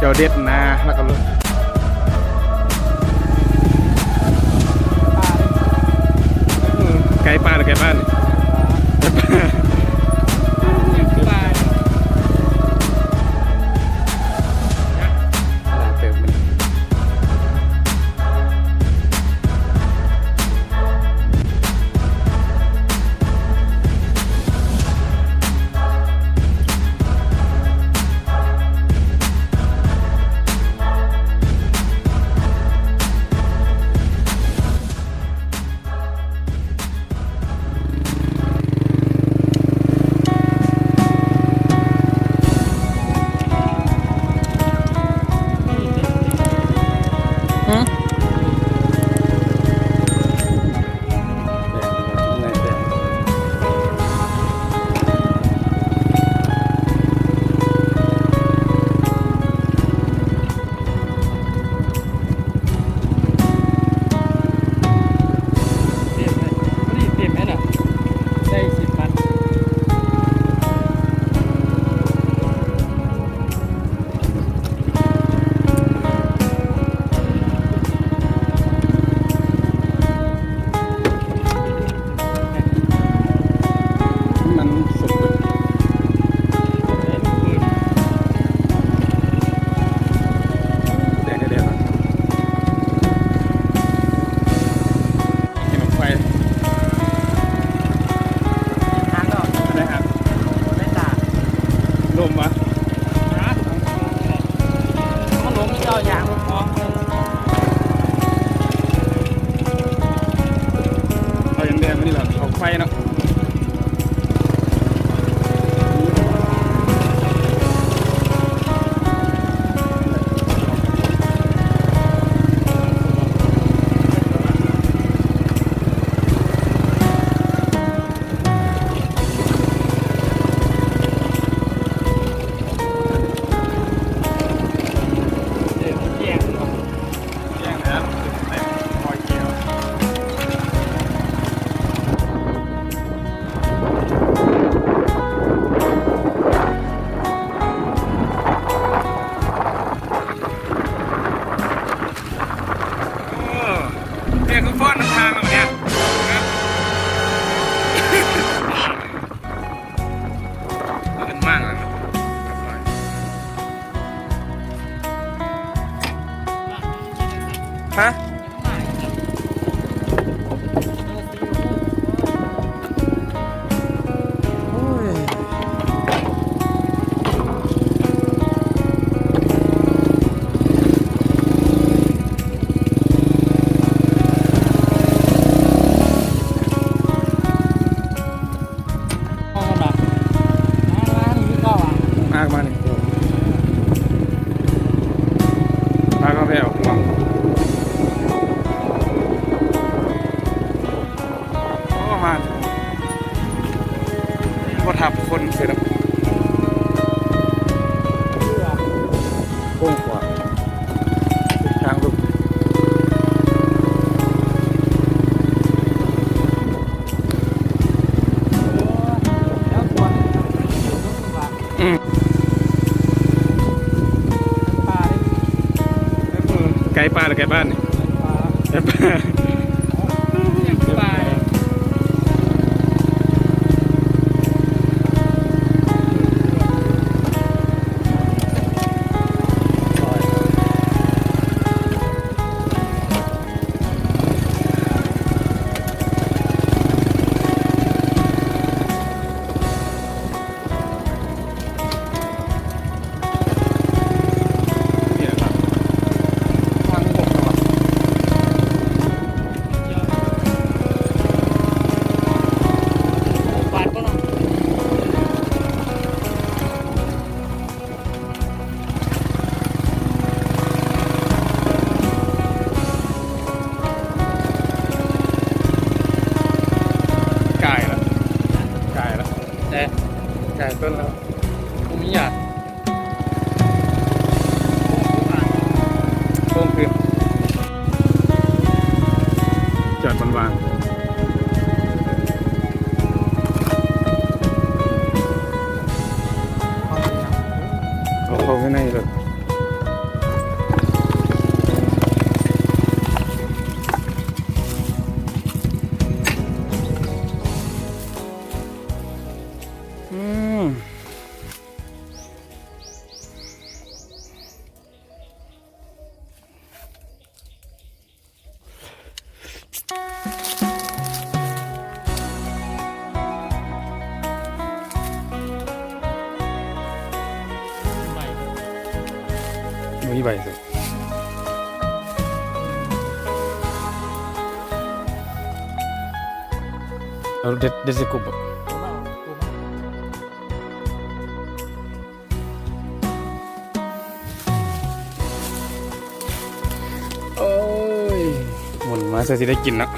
ເຈົ້າເດັດນາ ແລ້ວກໍ ເອີ ໄກ່ປ່າ ຫຼື ໄກ່ບ້ານນີ້? ເຕັມເລີຍ ພໍດີເຕັມແລ້ວນະ ໄດ້ສິບພັນ. ມັນສົມດຸນ ແດງແດງ ເຫັນໄຟ ທາງອອກ ໄດ້ຫາ ໄດ້ຕາ ລົມວະ? ຮະ? ມັນລົມ ມັນເອົາຢາງອອກ. ເອົາຢາງແດງມານີ້ລະ ເອົາໄຟເນາະ. ແຈ້ງແລ້ວ ເປັນຮອຍຂຽວ. ໂອ້ ເປັນຄືຟ້ອນນຳທາງແລ້ວບັດນີ້ ເປັນໝາກແລ້ວ. ຮະ? ໂອ້ຍ. ມາ ມານີ້ຄືເກົ່າຫວາ? ມາ ມານີ້ ມາກາແຟອອກມາ. ໂອ້ ມາ ບໍ່ທັບຄົນເສີດອກ ໂຄ້ງຂວາ ທາງລຸກ. ອືມ ໄກ່ປ່າ ຫຼື ໄກ່ບ້ານນີ້? ໄກ່ປ່າ ໄກ່ປ່າ. ກາຍລະ ກາຍລະ ແຕ່ ກາຍຕົ້ນລະ ບໍ່ມີຫຍັງ. ໂຄ້ງຄືນ ຈອດບອນວ່າງ ເອົາເຂົ້າໄວ້ໃນລົດ. ມີໃບ ເອົາເດັດ ເດັດໃສ່ກົບ. ໂອ້ຍ ໝຸນມາໃສ່ຊິໄດ້ກິນເນາະ.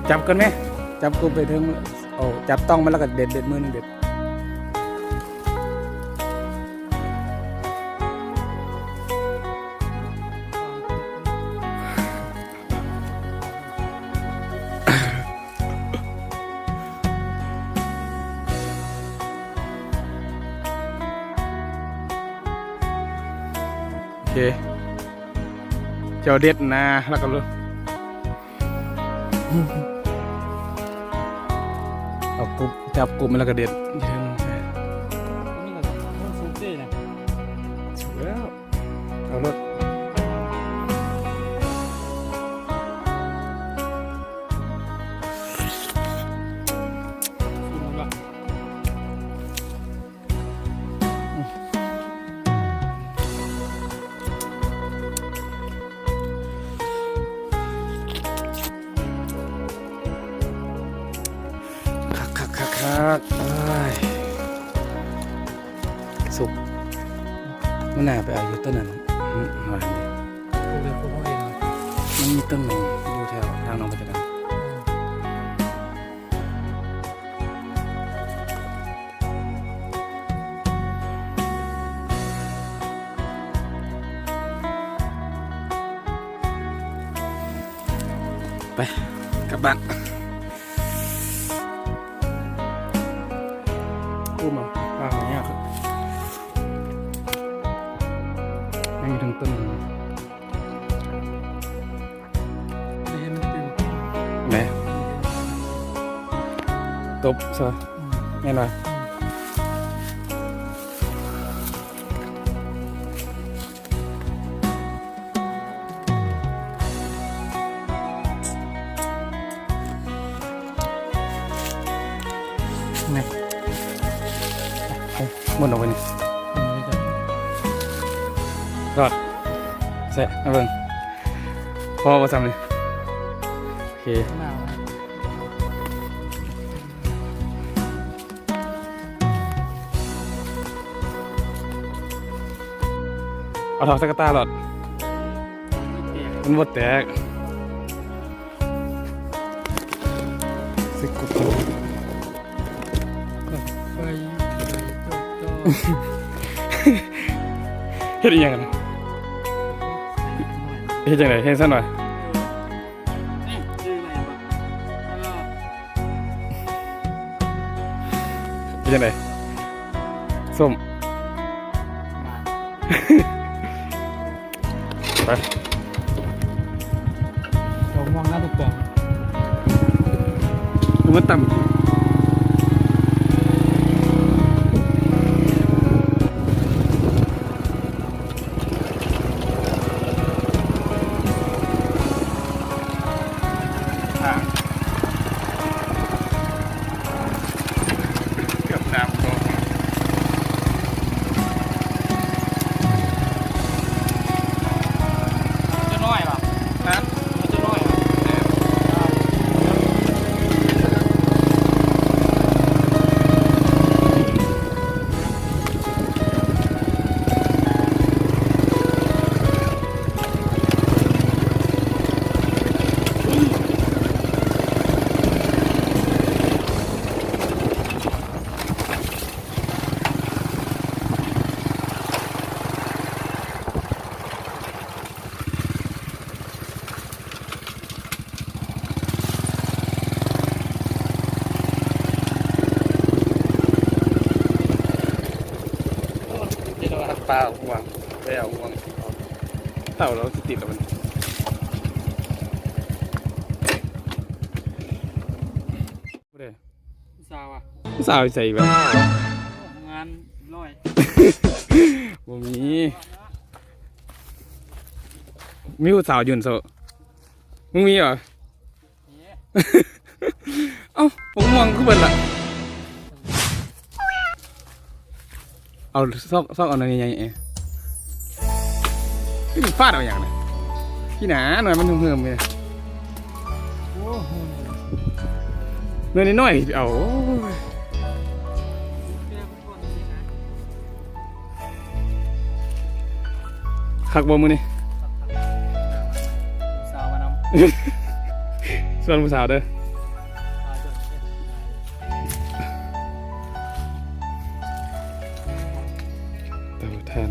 ຈັບກ່ອນແມະ ຈັບກົບໄປເທິງ. ເອົາ ຈັບຕ້ອງມັນແລ້ວກໍເດັດ ເດັດມືໜຶ່ງເດັດ. ໂອເຄ ເຈົ້າເດັດນະ ແລ້ວກໍລົງ ເອົາກົບ ຈັບກົບມັນແລ້ວກໍເດັດ. ນີ້ກໍ ມັນສຸກເດ້ນະ ສຸກແລ້ວ. ເອົາໂລດ. ຄັກໆໆໆ ໂອ້ຍ ສຸກ. ມັນໜ້າໄປເອົາຢູ່ຕົ້ນນັ້ນ ອືມ ມັນມີຕົ້ນໜຶ່ງຢູ່ແຖວທາງໜອງປະຈັກ ໄປ ກັບບ້ານ. ໂອ້ ມາ ປາຫາຍາກ ຍັງເຖິງຕົ້ນ ແມ່ ຕົບຊະ ອືມ ແມ່ນບໍ່? ອືມ. ນີ້ ໝົດອອກໄປນີ້ ອືມ ນີ້ກໍ ລອດ ແຊະ ມາເບິ່ງ ພໍບໍ່ຊ່ຳນີ້? ໂອເຄ ໜາວ. ເອົາຖອກໃສ່ກະຕ່າໂລດ ມັນບໍ່ແຕກ. ເຮັດອີ່ຫຍັງຫັ້ນ? ເຮັດຈັ່ງໃດ? ເຮັດຊັ້ນຫວາ? ເປັນຈັ່ງໃດ? ສົ້ມ ໄປ ດອກມ່ວງນາທຸກປອງ ເອົາມາຕຳ. ເກືອບນ້ຳຕົກ. ຕົວນ້ອຍຫວາ? ຮະ? ຕົວນ້ອຍຫວາ? ແມ່ນ. ເຈົ້າວ່າປາຫວງ ໄປເອົາຫວງ ເອົາແລ້ວຊິຕິດແລ້ວມັນ ຜູ້ໃດ? ຜູ້ສາວຫວາ? ຜູ້ສາວຢູ່ໃສຫວາ? ງານຮ້ອຍ ບໍ່ມີ. ມີຜູ້ສາວຢູ່ຫັ້ນໂຊ. ມຶງມີຫວາ? ມີ. ເອົ້າ ບັກມ່ວງຄືເບິດລະ? ເອົາຊອກ ຊອກເອົາໜ່ວຍໃຫຍ່ໆ ເອ ໄປຟາດເອົາຫຍັງນະ ຂີ້ໜາ ໜ່ວຍມັນເຫີມໆ ເລີຍ ໂອ້ໂຫ ໜ່ວຍນ້ອຍໆ ເອົາ ໂອ້ຍ ຄັກບໍ່ມື້ນີ້? ສາວມານຳ ຊວນຜູ້ສາວເດີ ເຕົາຖ່ານ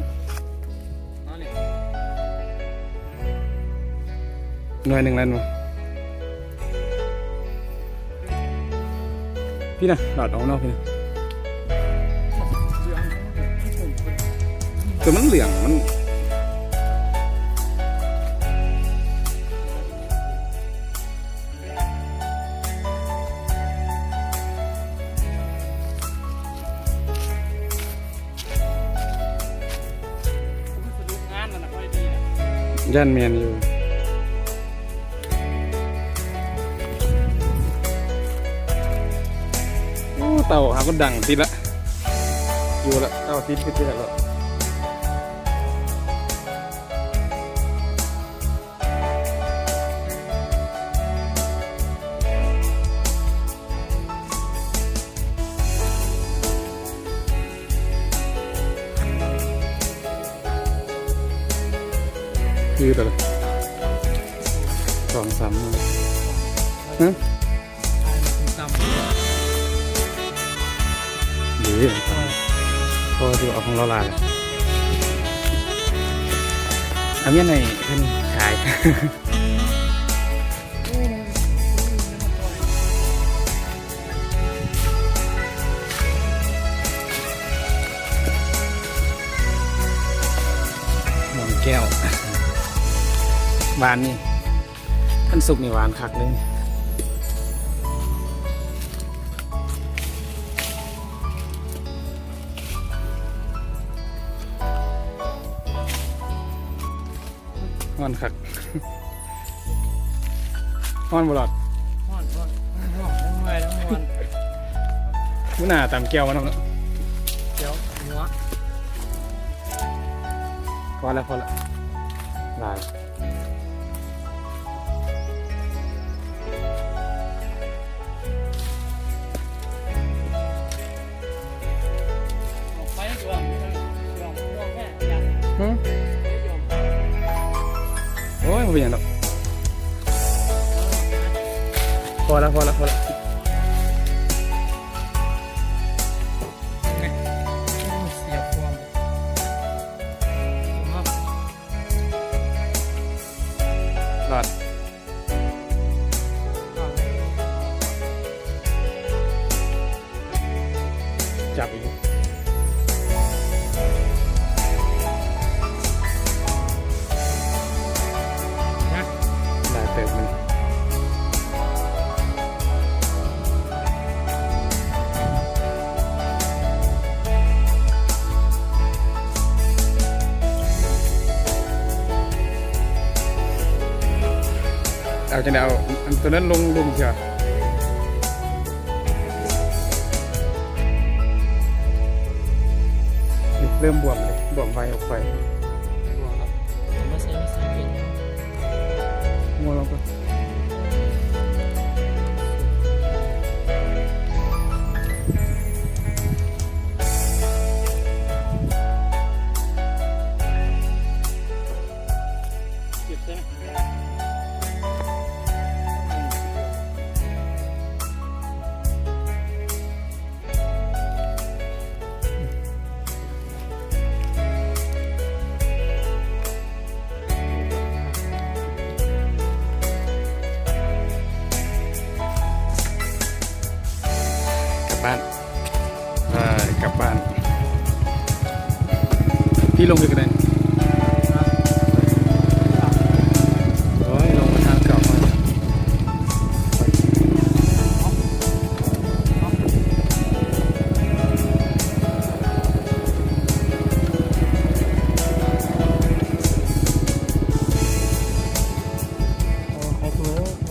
ໜ່ວຍໜຶ່ງແລ້ວ ພີ້ນະ ຫຼອດອອກນອກພີ້ນະ ແຕ່ມັນເຫຼືອງ ມັນ ຢ້ານແມ່ນຢູ່ ໂອ້ ເຕົາຫາກໍດັງຕິດລະ ຢູ່ລະ ເຕົາຕິດຄືຕິດລະ. ຄືແຕ່ລະສອງສາມມື້ ຮະ? ເດ້ ພໍທີ່ວ່າເອົາຂອງລາວຫຼາຍ ເອົາເງິນໃຫ້ເພິ່ນຂາຍ. ໝອນແກ້ວ ຫວານນີ້ ຄັນສຸກນີ້ຫວານຄັກເລີຍ ຮ້ອນຄັກ ຮ້ອນບໍ່ຫຼອດ? ຮ້ອນ ຮ້ອນ ທັງຮ້ອນ ທັງເມື່ອຍ ທັງມ່ວນ ມື້ໜ້າຕຳແຈ່ວມານຳເນາະ ແຈ່ວນົວ ພໍແລ້ວ ພໍແລ້ວ ຫຼາຍ. ຫຶ? ໂອ້ຍ ບໍ່ເປັນຫຍັງດອກ ພໍແລ້ວ ພໍແລ້ວ ພໍແລ້ວ. ຈັບອີກ ຫຼາຍເຕີບມັນ. ເອົາຈັ່ງໃດ ເອົາອັນໂຕນັ້ນລົງລຸ່ມເທື່ອ ເລີ່ມບວມເລີຍ ບວມໄວອອກໄວ ບວມແລ້ວ ເອົາມາໃສ່ ມາໃສ່ເປັນ ງົວລອງກ່ອນ ເກັບໃສ່ນະ. ກັບບ້ານ ເອີ ກັບບ້ານ ພີ່ລົງອີກກໍໄດ້ ໂອ້ຍ ລົງມາທາງເກົ່າ ໂອ້ ຂອບຄຸນ.